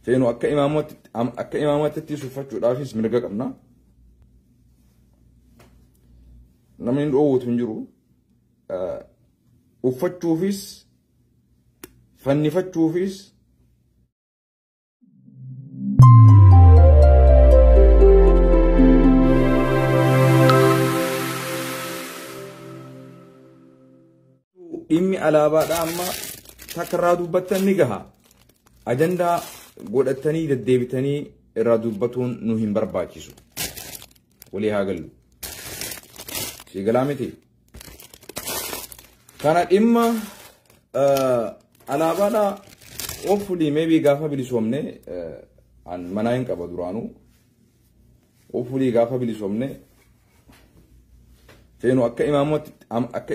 Feenu akka imaamatti uffachuudhaafis mirga qabna. Namni dhoowwatu hin jiru. Uffachuufis fannifachuufis dhimmi alaabaadha amma takka irraa dubbattan ni gaha. Ajandaa godhatanii deddeebitanii irraa dubbatuun nu hin barbaachisu. Walii haa gallu. Si galaa miti. Kana dhimma alaabaadha hopefully maybe gaafa bilisoomne an manaa hin qaba duraanuu. Hopefully gaafa bilisoomne feenu akka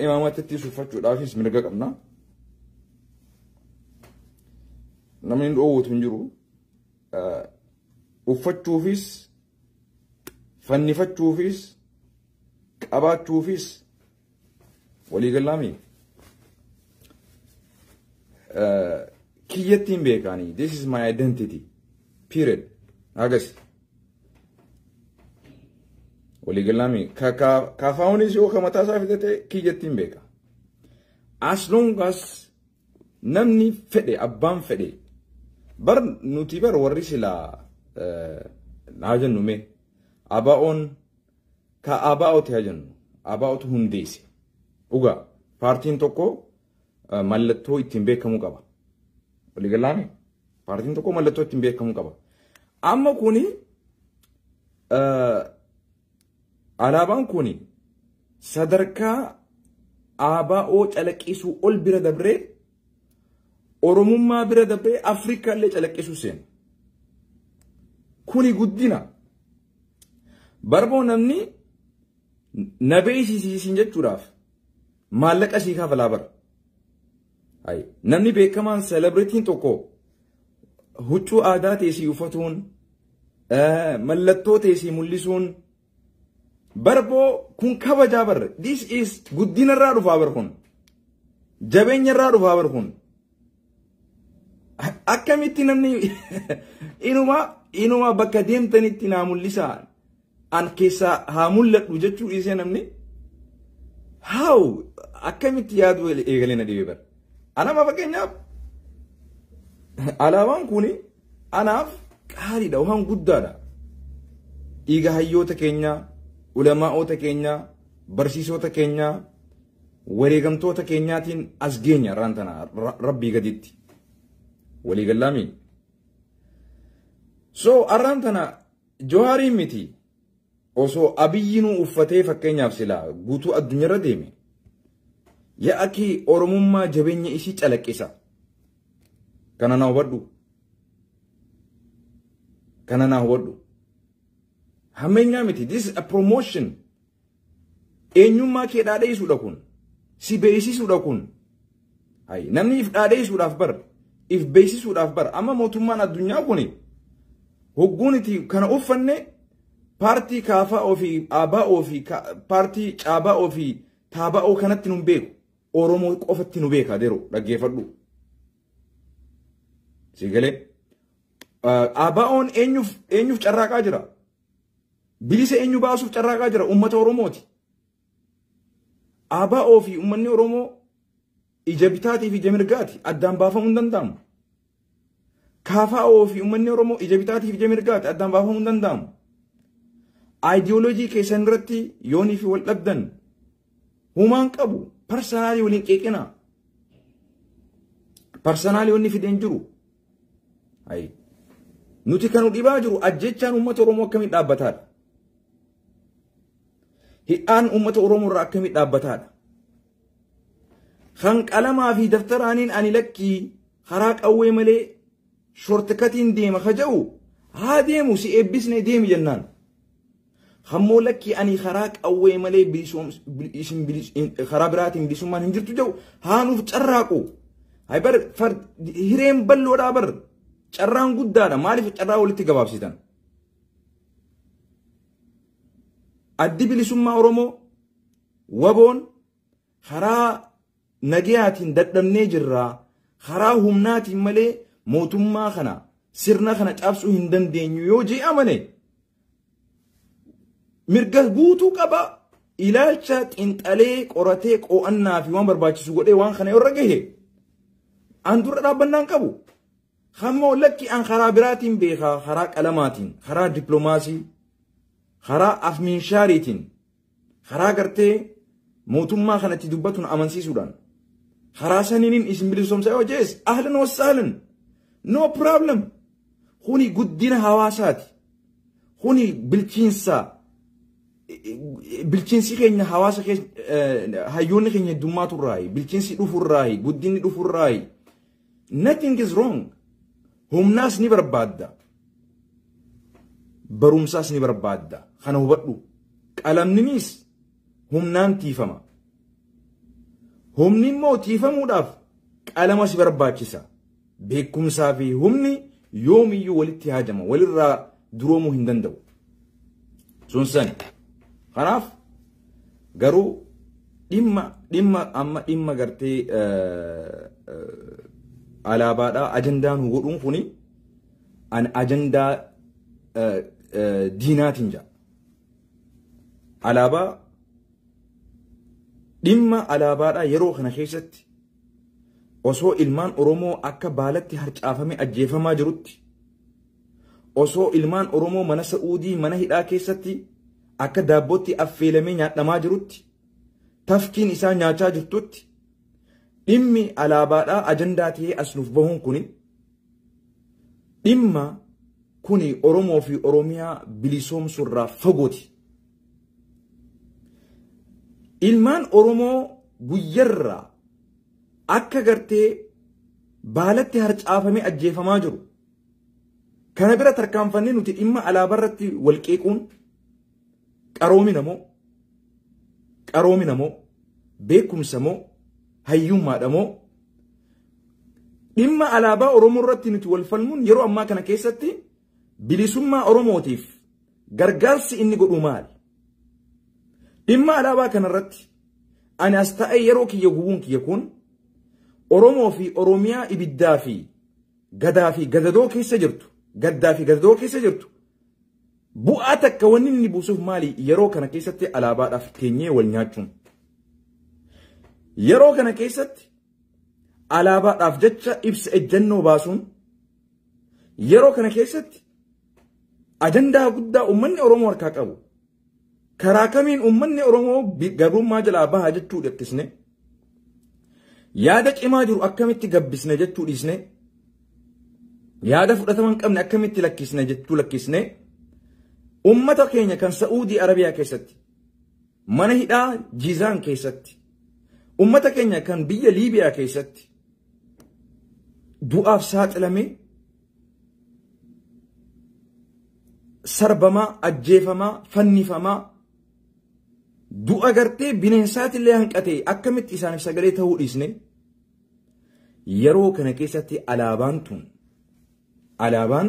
imaamatti uffachuudhaafis mirga qabna. Namni dhoowwatu hin jiru. Uffachuufis fannifachuufis qabaachuufis walii galaami. Kiyyatti hin beekani. This is my identity. Period. Agas. Walii galaami. Kaafaawunis yoo ka mataa isaa fidate kiyyatti hin beeka. As long as namni fedhe abbaan fedhe bar nuti bar warri silaa haa jennu mee ABO'n ka ABO'ti haa jennu ABO'tu hundeesse. Dhugaa paartiin tokko mallattoo ittiin beekamuu qaba. Walii galaami paartiin tokko mallattoo ittiin beekamuu qaba. Amma kuni alaabaan kuni sadarkaa ABO calaqqisuu ol bira dabree Oromummaa bira dabree Afrikaallee calaqqisuu seena. Kuni guddina. Barboo namni na beeksisiisin jechuudhaaf maallaqa sii kafalaa bara. Namni beekamaan selebritiin tokko huccuu aadaa teessii uffatuun mallattoo teessii mul'isuun barboo kun kabajaa barre. This is guddinarraa dhufaa bar kun. Jabeenyarraa dhufaa bar kun. Akkamitti namni inuma bakka deemtanitti naa mul'isaa an keessaa haa mul'adhu jechuu dhiisee namni how akkamitti yaadu eegalee na dhibee bara. Anama fakkeenyaaf alaabaan kun anaaf qaaliidha waan guddaadha. Dhiiga hayyoota keenyaa, ulamaa'oota keenyaa, barsiisota keenyaa, wareegamtoota keenyaatiin as geenya irraan tana rabbii gaditti. Walii galaami. So arraan tana Jawaarii miti osoo Abiyyinuu uffatee fakkeenyaaf silaa guutuu addunyaarra deeme yaa'akii Oromummaa jabeenya isii calaqqisa. Kana naa hubadhu. Kana naa hubadhu. Hammeenyaa miti. This is a promotion. Eenyummaa kee dhaadheessuudha kun. Si beeksisuudha kun. Namni if dhaadheessuudhaaf bara. If beeksisuudhaaf bara. Amma mootummaan addunyaa kuni hogguun itti kana uffanne paartii KFO fi ABO fi paartii CABO fi TABO kanatti nu beeku. Oromoo qofatti nu beeka deroo dhaggeeffadhu. Si galee ABO'n eenyuuf carraaqaa jira? Bilisa eenyu baasuuf carraaqaa jira? Uummata Oromooti. ABO fi uummanni Oromoo ija bitaatii fi ija mirgaati addaan baafamuu hin danda'amu. KFO fi uummanni Oromoo ija bitaatii fi ija mirgaati addaan baafamuu hin danda'amu. Aayidiyooloojii keessan irratti yoonii fi wal dhabdan humaan qabu parsanaalii waliin qeeqina. Parsanaalii wanni fideen jiru. Nuti kan dhibaa jiru ajjechaan uummata Oromoo akkamiin dhaabbataadha? Hidhaan uummata Oromoo irraa akkamiin dhaabbataadha? Kan qalamaa fi daftaraaniin ani lakkii karaa qawwee malee shortkatiin deema ka jedhu haa deemu si eebbisnee deemi jennaan. Hammoo lakkii ani karaa qawwee malee karaa biraatiin bilisummaan hin jirtu jedhu haa nuuf carraaqu. Bar hireen bal'oodhaa bar carraan guddaadha. Maaliif carraa walitti gabaabsitan? Addi bilisummaa Oromoo waboon karaa nagayaatiin dadhabnee jirraa karaa humnaatiin malee mootummaa kana Sirna kana cabsuu hin dandeenyu yoo jee amane mirga guutuu qaba. Ilaalcha xiinxalee qoratee qo'annaa fi waan barbaachisu godhee waan kana irra gahe an dura dhaabbannaan qabu. Hamma lakki an karaa biraatiin beekaa, karaa qalamaatiin, karaa dippiloomaasii, karaa afmiinshaariitiin, karaa gartee mootummaa kanatti dubbatuun amansiisuudhaan karaa saniiniin isin bilisoomsa yoo jees, ahlan wasahlan, no problem. Kuni guddina hawaasaati. Kuni bilchiinsa. Bilchiinsi keenya hawaasa keessa hayyoonni keenya heddummaatu irraayi, bilchiinsi dhufurraayi, guddinni dhufurraayi. Nothing is wrong. Humnaas ni barbaadda, barumsaas ni barbaadda. Kana hubadhu. Qalamninis humnaan tiifama. Humni immoo tiifamuudhaaf qalama si barbaachisa. Beekumsaa fi humni yoomiyyuu walitti haajama, walirraa duroomuu hin danda'u. Sun sani. Kanaaf garuu dhimma amma dhimma gartee alaabaadhaa ajandaa nu godhuun kuni an ajandaa diinaatiin jira. Alaabaa, dhimma alaabaadhaa yeroo kana keessatti osoo ilmaan Oromoo akka baalatti harcaafame ajjeefamaa jirutti, osoo ilmaan Oromoo mana Sa'uudii mana hidhaa keessatti akka daabbootti affeelamee nyaadhamaa jirutti, tafkiin isaa nyaachaa jirtutti, dhimmi alaabaadhaa ajandaa ta'ee as nuuf bahuun kuni dhimma kuni Oromoo fi Oromiyaa bilisoomsurraa fagooti. Ilmaan Oromoo guyyarraa akka gartee baalatti harcaafamee ajjeefamaa jiru. Kana bira tarkaanfannee nuti dhimma alaabaarratti wal qeequun qaroomina moo, beekumsa moo, hayyummaadha moo? Dhimma alaabaa Oromoo irratti nuti wal falmuun yeroo ammaa kana keessatti bilisummaa Oromootiif gargaarsi inni godhu maali? Dhimma alaabaa kanarratti ani as taa'ee yeroo kiyya gubuun kiyya kun Oromoo fi Oromiyaa ibiddaa fi gadaa fi gadadoo keessa jirtu, gaddaa fi gadadoo keessa jirtu bu'aa takka wanni inni buusuuf maali yeroo kana keessatti alaabaadhaaf teenyee wal nyaachuun? Yeroo kana keessatti alaabaadhaaf jecha ibsa ejjennoo baasuun, yeroo kana keessatti ajandaa guddaa uummanni Oromoo harkaa qabu, karaa kamiin uummanni Oromoo gabrummaa jalaa baha jechuu dhiisne, yaada cimaa jiru akkamitti gabbisne jechuu dhiisne, yaada fudhatama hin qabne akkamitti lakkisne jechuu lakkisne, ummata keenya kan Sa'uudii Arabiyaa keessatti mana hidhaa Jizaan keessatti, ummata keenya kan biyya Liibiyaa keessatti du'aaf saaxilame, sarbamaa, ajjeefamaa, fannifamaa, du'a gartee bineensaatillee hanqatee akkamitti isaaniif sagalee ta'uu dhiisne, yeroo kana keessatti alaabaan tun, alaabaan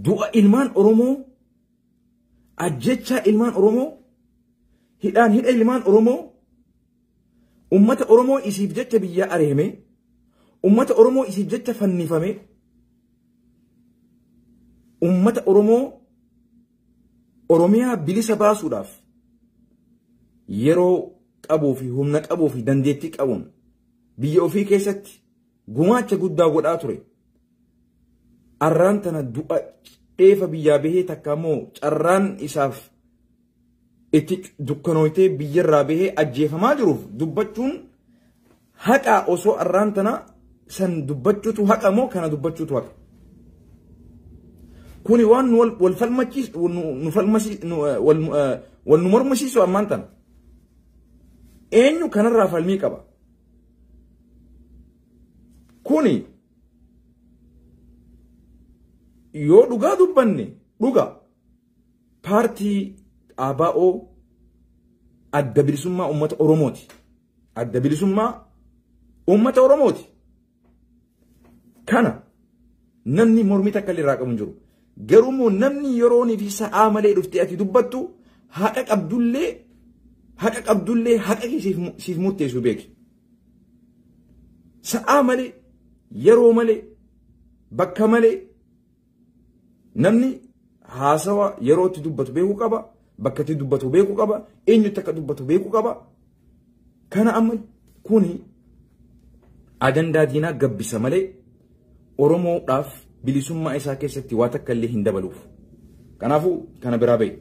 du'a ilmaan Oromoo, ajjechaa ilmaan Oromoo, hidhaan hidha ilmaan Oromoo, ummata Oromoo isiif jecha biyyaa areeme, ummata Oromoo isiif jecha fannifame, ummata Oromoo Oromiyaa bilisa baasuudhaaf yeroo qabuu fi humna qabuu fi dandeettii qabuun biyya ofii keessatti gumaacha guddaa godhaa ture. Arraan tana du'a dheefa biyyaa bahee takka immoo carraan isaaf itti dukkanooytee biyyarraa bahee ajjeefamaa jiruuf dubbachuun haqa osoo arraan tana san dubbachuutu haqa moo kana dubbachuutu haqa? Kuni waan nu wal falmachiisu, nu falmasiisu, wal nu mormisiisu ammaan tana. Eenyu kanarraa falmii qaba? Kuni yoo dhugaa dubbanne, dhuga paartii ABO Adda Bilisummaa Uummata Oromooti. Adda Bilisummaa Uummata Oromooti. Kana namni mormii takka illee irraa qabu hin jiru. Garuu immoo namni yeroonii fi sa'aa malee dhuftee ati dubbattu haqa qabdullee haqa kee siif murteessu beeki. Sa'aa malee, yeroo malee Bakka malee namni haasawa yeroo itti dubbatu beekuu qaba. Bakka itti dubbatu beekuu qaba. Eenyutti akka dubbatu beekuu qaba. Kana amma kuni ajandaa diinaa gabbisa malee Oromoodhaaf bilisummaa isaa keessatti waa takka illee hin dabaluuf. Kanaafuu kana biraa bahi.